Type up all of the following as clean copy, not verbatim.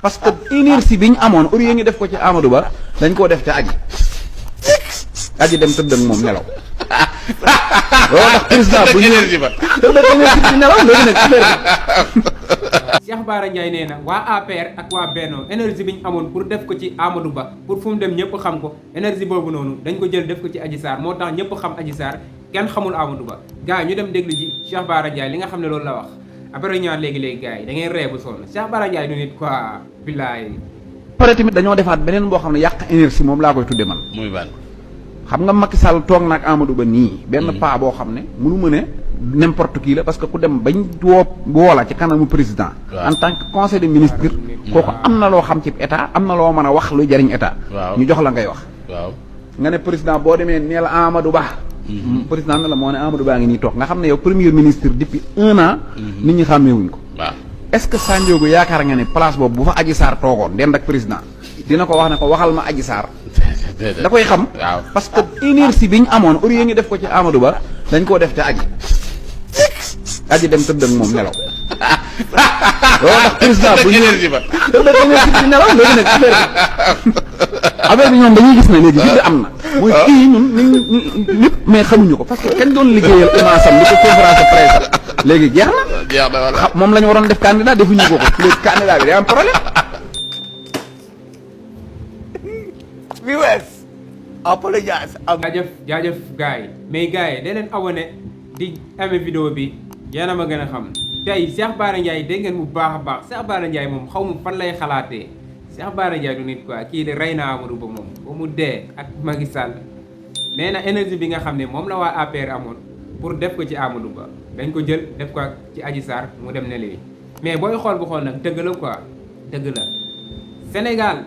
parce que énergie bi ñu amoon au lieu ñu def ko ci Amadou Ba dañ koo def te aji dem tëdd ak moom nelaw loolu tax président bu énergie ba tëdd ak énergie bi nelaw léegi nag affaire bi Cheikh Bara Ndiaye nee na waa APR ak waa Benno énergie bi ñu amoon pour def ko ci Amadou Ba pour fu mu dem ñëpp xam ko énergie boobu noonu dañ ko jël def ko ci Adji Sarr moo tax ñëpp xam Adji Sarr kenn xamul Amadou Ba gars yi ñu dem déglu ji Cheikh Bara Ndiaye li nga xam ne loolu la wax après ñaan léegi-léegi gars yi da ngeen reebu sonn Cheikh Bara Ndiaye du nit quoi billaay. pare tamit dañoo defaat beneen boo xam ne yàq énergie moom laa koy tudde man muy ban xam nga Macky Sall toog na ak Amadou Ba nii benn paa boo xam ne mënu ma ne n'importe qui la parce que ku dem bañ woola ci kanamu président en tant que conseil des ministres kooku am na loo xam ci état am na loo mën a wax luy jariñ état ñu jox la ngay wax waaw nga ne président boo demee neel Amadou Ba président ne la moo ne Amadou Ba ngi nii toog nga xam ne yow premier ministre depuis 1 an nit ñi xàmmeewuñ ko waaw est-ce que Sandiogou yaakaar nga ne place boobu bu fa Adji Sarr toogoon dend ak président dina ko wax ne ko waxal ma Adji Sarr da koy xam parce que énergie bi ñu amoon au lieu ñu def ko ci Amadou Ba dañ koo def te aji dem tëdd ak moom nelaw loolu tax président bu énergie ba tëdd ak énergie bi nelaw léegi nag affaire bi ñoom dañuy gis ne léegi vide am na mooy kii ñun ñu lépp mais xamuñu ko parce que kañ doon liggéeyal imansam li ko conférence de presse léegi jeex na wala moom la ñu waroon def candidat defuñu ko léegi candidat bi day am problème viewers apologize jaajëf gars yi mais gars yi da leen abonné di amee vidéo bi yéen a ma gën a xam tey Cheikh Bara Ndiaye dégg ngeen bu baax a baax Cheikh Bara Ndiaye moom xaw ma fan lay xalaatee Cheikh Bara Ndiaye du nit quoi kii de rey na Amadou Ba moom ba mu dee ak Macky Sall nee na énergie bi nga xam ne moom la waa APR amoon pour def ko ci Amadou Ba dañ ko jël def ko ci Adji Sarr mu dem ne léegi mais booy xool bu xool nag dëgg la quoi dëgg la Sénégal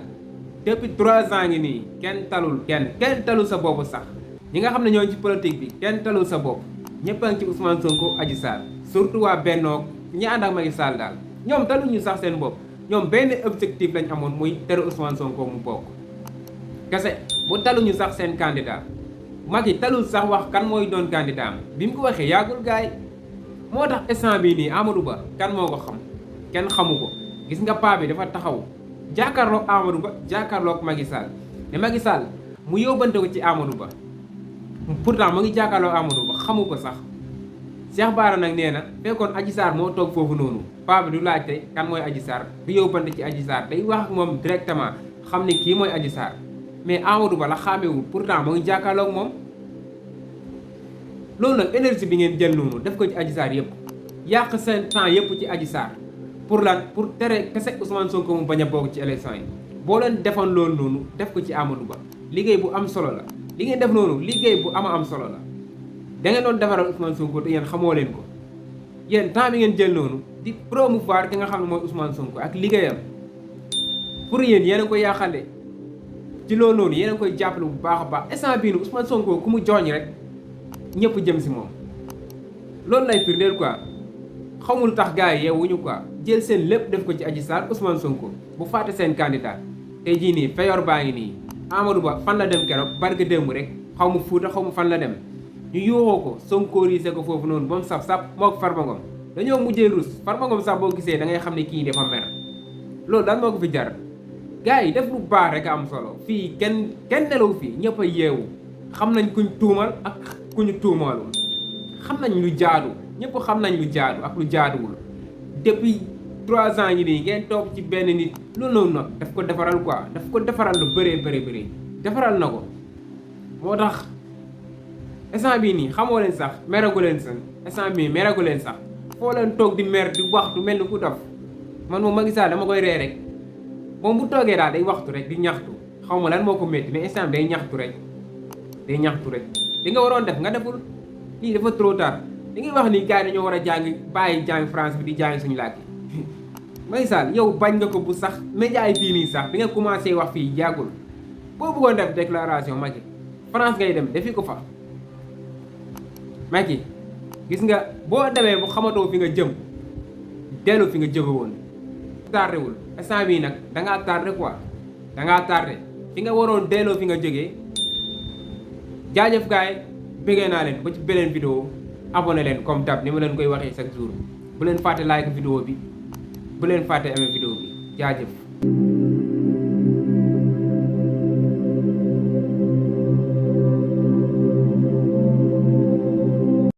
depuis 3 ans ngi nii kenn talul sa bopp sax ñi nga xam ne ñoo ci politique bi kenn talul sa bopp ñëpp a ngi ci Ousmane Sonko Adji Sarr surtout waa Benno ñi ànd ak Macky Sall daal ñoom taluñu sax seen bopp ñoom benn objectif lañ amoon muy tere Ousmane Sonko mu bokk kese bu taluñu sax seen candidat Macky talul sax wax kan mooy doon candidat am bi mu ko waxee yàggul gaay moo tax instant bii nii Amadou Ba kan moo ko xam kenn xamu ko gis nga paa bi dafa taxaw jàkkaarloog Amadou Ba jàkkaarloog Macky Sall ne Macky Sall mu yóbbante ko ci Amadou Ba pourtant mu ngi jàkkaarloog Amadou Ba xamu ko sax Cheikh Bara nag nee na fekkoon Adji Sarr moo toog foofu noonu paa bi du laajte kan mooy Adji Sarr du yóbbante ci Adji Sarr day wax ak moom directement xam ne kii mooy Adji Sarr mais Amadou Ba la xàmmewul pourtant mu ngi jàkkaarloog moom loolu nag énergie bi ngeen jël noonu def ko ci Adji Sarr yëpp yàq seen temps yëpp ci Adji Sarr pour lan pour tere kese Ousmane Sonko mu bañ a bokk ci élection yi boo leen defoon loolu noonu def ko ci Amadou Ba liggéey bu am solo la li ngeen def noonu liggéey bu am solo la da ngeen doon defaral Ousmane Sonko te yéen xamoo leen ko yéen temps bi ngeen jël noonu di promouvoir ki nga xam ne mooy Ousmane Sonko ak liggéeyam pour yéen a koy yàqale ci loolu noonu yéen a koy jàppale bu baax a baax instant bii nii Ousmane Sonko ku mu jooñ rek ñëpp jëm si moom loolu lay firndeel quoi xamul tax gars yi yeewuñu quoi jël seen lépp def ko ci Adji Sarr Ousmane Sonko bu fàtte seen candidat tey jii nii feyor baa ngi nii Amadou Ba fan la dem keroog barke démb rek xaw ma Fuuta xaw ma fan la dem ñu yuuxoo ko sonkorisé ko foofu noonu ba mu saf mook Farba Ngom dañoo mujjee rus Farba Ngom sax boo gisee da ngay xam ne kii dafa mer loolu daal moo ko fi jar gars yi def lu baax rek am solo fii kenn nelaw fii ñëpp a yeewu xam nañ kuñ tuumal ak kuñu tuumaalul xam nañ lu jaadu ñëpp xam nañ lu jaadu ak lu jaaduwul depuis 3 ans yi nii ngeen toog ci benn nit loolu noonu nag daf ko defaral quoi daf ko defaral lu bëree defaral na ko moo tax instant bii nii xamoo leen sax meragu leen sax instant bii meragu leen sax foo leen toog di mer di waxtu mel ni ku dof man moom Macky Sall dama koy ree rek moom bu toogee daal day waxtu rek di ñaxtu xaw ma lan moo ko métti mais instant bi day ñaxtu rek li nga waroon def nga deful lii dafa trop tard li ngay wax ni gars yi dañoo war a bàyyi jàng France bi di jàng suñu làkk yi Macky Sall yow bañ nga ko bu sax média yi fii nii sax bi nga commencé wax fii jàggul boo bëggoon def déclaration Macky France ngay dem defi ko fa Macky gis nga boo demee bu xamatoo fi nga jëm dellu fi nga jóge woon tardé wul instant bii nag dangaa tardé quoi dangaa tardé fi nga waroon delloo fi nga jógee jaajëf gaay bëggee naa leen ba ci beneen vidéo abonné leen comme d'hab ni ma leen koy waxee chaque jour bu leen fàtte like vidéo bi bu leen fàtte amee vidéo bi jaajëf jërëjëf